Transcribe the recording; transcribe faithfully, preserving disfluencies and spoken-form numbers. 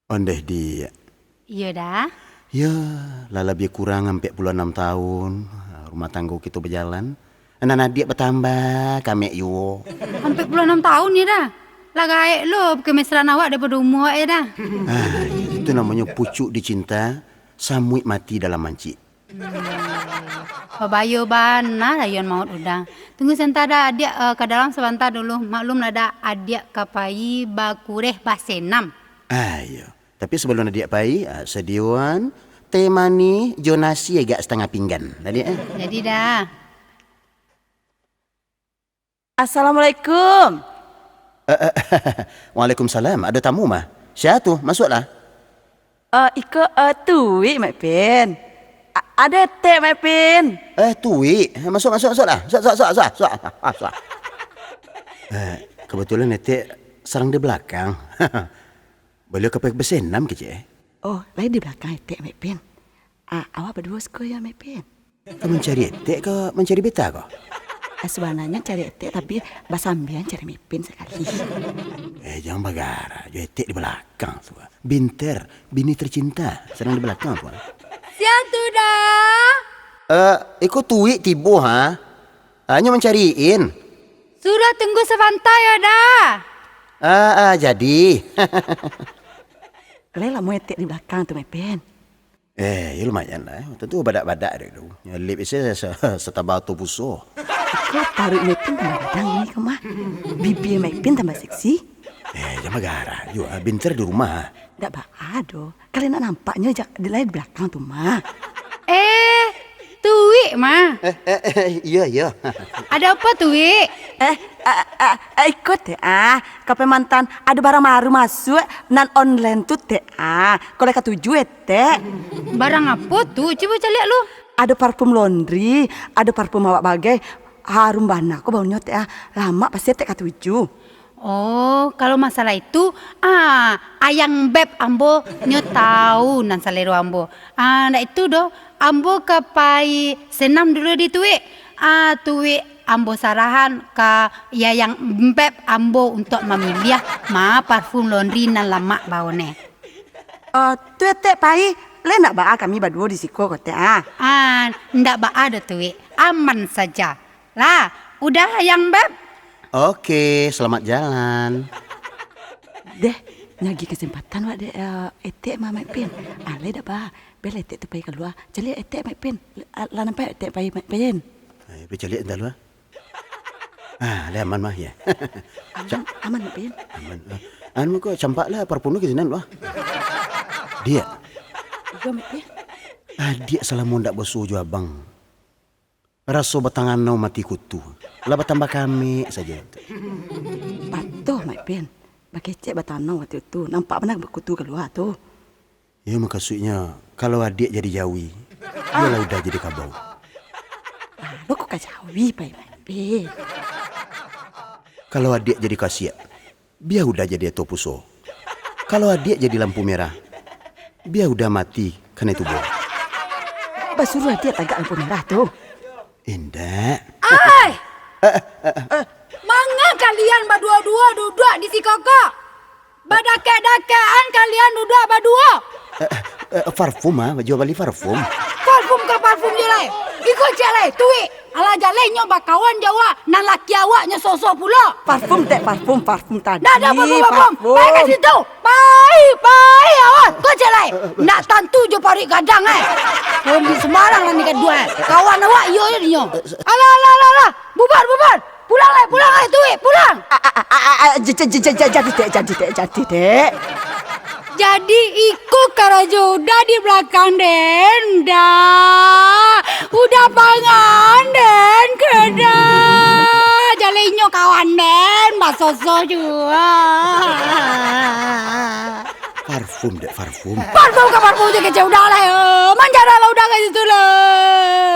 Ondeh, Diak. Iyo, Da. Yo, lah labiah kurang ampek puluah anam taun, rumah tanggo kito bajalan. Nan adiak batambah, kamek juo. Ampek puluah anam taun, yo, Da? Lah gaek lo kemesraan awak daripado umua awak, yo, Da? Ah, itu namonyo pucuak dicinta, samuik mati dalam mancik. Hmm. Babayo bana rayuan maot tu, Da. Tunggu sabanta, Da. Adiak, eh, ka dalam sabanta dulu. Maklum lah, Da, adiak ka pai bakureh basenam. Ah, iyo. Tapi sabalun adiak pai, ah, sadioan teh manih jo nasi agak satangah pinggan. Tadi, eh. Jadi, Da. Assalamualaikum. Eh, eh, waalaikumsalam. Ado tamu mah. Sia tu? Masuaklah. Eh, iko, eh, Tuik, Mak Ipin. A-, ado Etek, Mak Ipin. Eh, Tuik. Masuak, masuak, masuaklah. Masuak, masuak, masuak, masuak, masuak, masuak. Eh, kebetulan Etek sadang di balakang. Baliau ka pai basenam kecek, eh? Oh, lai di balakang Etek, Mak Ipin. Ah, awak baduo siko yo, Mak Ipin. Ka mancari Etek ka mancari beta ko? Ah, sabananyo cari Etek, tapi basambian cari Mak Ipin sakali. Eh, jan bagarah jo Etek di balakang tu. Binter, bini tercinta, sadang di balakang tu. Sia tu, Da? Eh, iko Tuik tibo, ha? Hanyo mancariin. Suruah tunggu sabanta yo, Da. Ah, ah, jadi. Lai lamo Etek di balakang tu, Mak Ipin? Eh, yo lumayan lah, eh. Tantu badak-badak dek tu. Nyalip isi sa-, sa-, sataba ato puso. Iko paruik Mak Ipin tambah gadang ini ko mah. Bibia Mak Ipin tambah seksi. Eh, jan bagarah juo, ah, Binter di rumah, ah. Ndak baa doh. Kalian ndak nampaknyo jak di, lai di balakang tu mah. Eh, Tuik mah. Eh, eh, eh, iyo, iyo. Ado apo, Tuik? Eh, eh, eh, eh, iko Tek, ah. Ka pai mantan, ado barang baru masuak, nan online tu, Tek, ah. Kok lai katuju, eh, Tek? Barang apo tu? Cubo caliak lu. Ado parfum laundry, ado parfum awak bagai. Harum bana ko baunyo, Tek, ah. Lamak pasti Tek katuju. Oh, kalau masalah itu, ah, Ayang Beb ambo nyo tahu nan salero ambo. Ah, ndak itu doh, ambo ka pai senam dulu di Tuik. Ah, Tuik ambo sarahan ka Ayang Beb ambo untuak mamiliah ma parfum laundry nan lamak baunyo. Ah, tu Etek pai, lai ndak baa kami baduo di siko ko, Tek, ah. Ah, ndak baa doh, Tuik. Aman saja. Lah, udah, Ayang Beb? Oke, selamat jalan. Deh, nyo agiah kesempatan wak dek, eh, Etek mah, Mak Ipin. Alai dak ba, bia Etek tu pai kalua. Caliak Etek, Mak Ipin. Lah, lah nampak Etek pai, Mak Ipin? Eh, pai caliak anta lu, ah. Ah, lah aman mah, ya. Aman, Cam-, aman, Mak Ipin. Aman. Ah. Anu ko, campaklah parfum tu ka sinan, wah. Diak. Iyo, Mak Ipin. Adiak salamo ndak basuo jo abang. Raso batanganau mati kutu, lah batambah kamek sajo. Patuah, Mak Ipin. Bakecek batanganau mati kutu. Nampak bana kutu kalua tu. Iyo, makasuiknyo, kalau adiak jadi jawi, bialah uda jadi kabau. Lalu kok ka jawi, Mak Ipin? Kalau adiak jadi kasiak, bia uda jadi ato puso. Kalau adiak jadi lampu merah, bia uda mati kanai tubuah. Basuruah adiak tagak lampu merah tu. Indak. Ai! Eh, eh, eh, eh. Manga kalian baduo-duo duduak di siko ko? Badakek-dakekan kalian duduak baduo. Eh, eh, eh, parfum ah, juo bali parfum. Parfum ka parfum je lai. Iko ciek lai, Tuik. Alah jaleh nyo bakawan jo awak, nan laki awak nyo soso pulo. Parfum, Tek, parfum, parfum tadi. Ndak ado parfum, parfum. Parfum. Pai ka situ. Pai, pai, awas. Ko ciek lai. Ndak tantu jo paruik gadang, eh. Kalau di sembarang lah ni kaduo, eh. Kawan awak, iyo je dinyo. Alah, alah, alah, alah. Bubar, bubar. Pulang lai, pulang lai, Tuik, pulang. Ah, ah, ah, ah, ah, ja-, ja-, ja-, ja-, ja-, jadi, Tek, jadi, Tek, jadi, Tek. Jadi, iko karajo uda di balakang den, dah. Uda pangan den, keda. Jaleh nyo kawan den, basoso juo. Parfum, Dek, parfum. Parfum ka parfum je kecek uda lah, yo. Manjara lah uda ka situ lah.